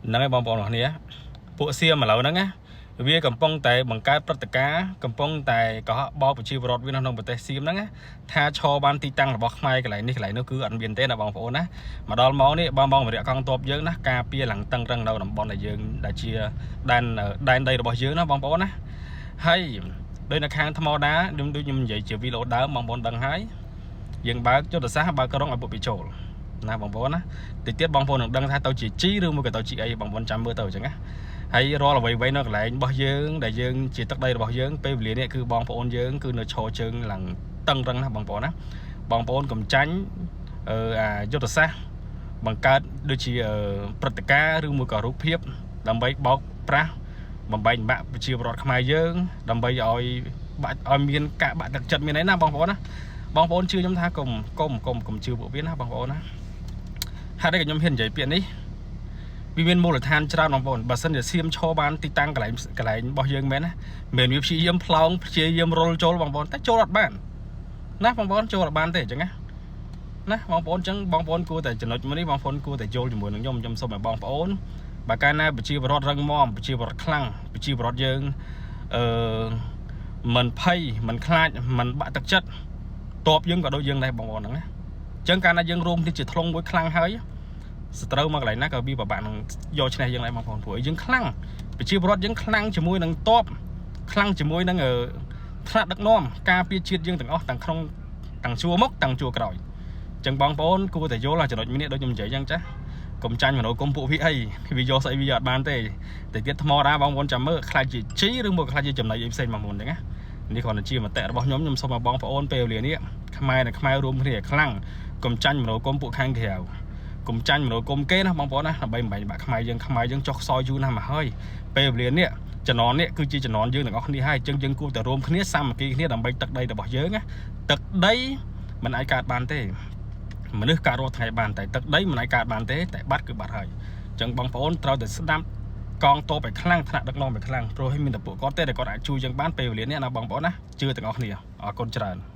ហ្នឹងហើយបងប្អូនអរគ្នាពួកសៀមឥឡូវហ្នឹងណាវាកំពុងតែបង្កើតព្រឹត្តិការណ៍កំពុងតែកុហកបោកប្រជាពលរដ្ឋវានៅក្នុងប្រទេសសៀមហ្នឹងណាថាឈរបានទីតាំងរបស់ខ្មែរកន្លែងនេះកន្លែងនោះគឺអត់មានទេណាបងប្អូនណាមកដល់ម៉ោងនេះបងបងវរៈកងទ័ពយើងណាការពារឡើងតឹងរឹងនៅតំបន់ដែលយើងដែលជាដែនដែនដីរបស់យើងណាបងប្អូនណាហើយដោយនៅខាងថ្មដាខ្ញុំដូចខ្ញុំនិយាយជាវីដេអូដើមបងប្អូនដឹងហើយយើងបើកយុទ្ធសាស្ត្របើកក្រុងឲ្យពួកវាចូលណាបងប្អូនណាតិចទៀតបងប្អូននឹងដឹងថាទៅជាជីឬមួយក៏ទៅជាអីបងប្អូនចាំមើលទៅអញ្ចឹងណាហើយរាល់អ្វីៗនៅកន្លែងរបស់យើងដែលយើងជាទឹកដីរបស់យើងពេលវេលានេះគឺបងប្អូនយើងគឺនៅឈរជើងឡើងតឹងរឹងណាបងប្អូនណាបងប្អូនកុំចាញ់អឺអាយុទ្ធសាស្ត្របង្កើតដូចជាព្រឹត្តិការណ៍ឬមួយក៏រូបភាពដើម្បីបោកប្រាស់បំបែកបំបាក់ប្រជាពលរដ្ឋខ្មែរយើងដើម្បីឲ្យបាក់ឲ្យមានការបាក់ទឹកចិត្តមានអីណាបងប្អូនណាបងប្អូនជឿខ្ញុំថាកុំកុំកុំកុំជឿពួកវាណាបងប្អូនណាហេតុអីក៏ខ្ញុំហ៊ាននិយាយពាក្យនេះវាមានមូលដ្ឋានច្រើនបងប្អូនបើសិនជាសៀមឈរបានទីតាំងកន្លែងកន្លែងរបស់យើងមែនណាមិនមែនវាព្យាយាមផ្លោងព្យាយាមរុលចូលបងប្អូនតែចូលអត់បានណាបងប្អូនចូលអត់បានទេអញ្ចឹងណាណាបងប្អូនអញ្ចឹងបងប្អូនគួរតែចំណុចមួយនេះបងប្អូនគួរតែយល់ជាមួយនឹងខ្ញុំខ្ញុំសូមឲ្យបងប្អូនបើកាលណាប្រជាពលរដ្ឋរឹងមាំប្រជាពលរដ្ឋខ្លាំងប្រជាពលរដ្ឋយើងអឺមិនភ័យមិនខ្លាចមិនបាក់ទឹកចិត្តតបយើងក៏ដូចយើងដែរបងប្អូនហ្នឹងណាអញ្ចឹងកាលណាយើងរួមគ្នាជាធ្លុងមួយខ្លាំងហើយសត្រូវមកកន្លែងណាក៏វាពិបាកនឹងយកឈ្នះយើងដែរបងប្អូនព្រោះយើងខ្លាំងប្រជាពលរដ្ឋយើងខ្លាំងជាមួយនឹងតបខ្លាំងជាមួយនឹងថ្នាក់ដឹកនាំការពារជាតិយើងទាំងអស់ទាំងក្នុងទាំងជួរមុខទាំងជួរក្រោយអញ្ចឹងបងប្អូនគួរតែយល់ចំណុចមួយនេះដូចខ្ញុំនិយាយអញ្ចឹងចាស់កុំចាញ់មនោគមពួកវាអីវាយកស្អីវាយកអត់បានទេតែទៀតថ្មដាបងប្អូនចាំមើលខ្លាចជាជីឬមួយខ្លាចជាចំណៃអីផ្សេងបងប្អូនអញ្ចឹងណានេះគ្រាន់តែជាមតិរបស់ខ្ញុំខ្ញុំសូមឲ្យបងប្អូនពេលវេលានេះខ្មែរនិងខ្មែររួមគ្នាខ្លាំងកុំចាញ់មនោគមពួកខាងក្រៅកុំចាញ់មនោគមគេណាបងប្អូនណាដើម្បីបំបែកបាក់ខ្មែរយើងខ្មែរយើងចុះខ្សោយយូរណាស់មកហើយពេលវេលានេះជំនាន់នេះគឺជាជំនាន់យើងទាំងអស់គ្នាហើយអញ្ចឹងយើងគួរតែរួមគ្នាសាមគ្គីគ្នាដើម្បីទឹកដីរបស់យើងណាទឹកដីមិនអាចកើតបានទេមនុស្សកើតរាល់ថ្ងៃបានតែទឹកដីមិនអាចកើតបានទេតែបាត់គឺបាត់ហើយអញ្ចឹងបងប្អូនត្រូវតែស្ដាប់កងទ័ពឲ្យខ្លាំងថ្នាក់ដឹកនាំឲ្យខ្លាំងព្រោះឲ្យមានតែពួកគាត់ទេដែលគាត់អាចជួយយើងបានពេលវេលានេះណាបងប្អូនណាជឿទាំងអស់គ្នាអរគុណច្រើន។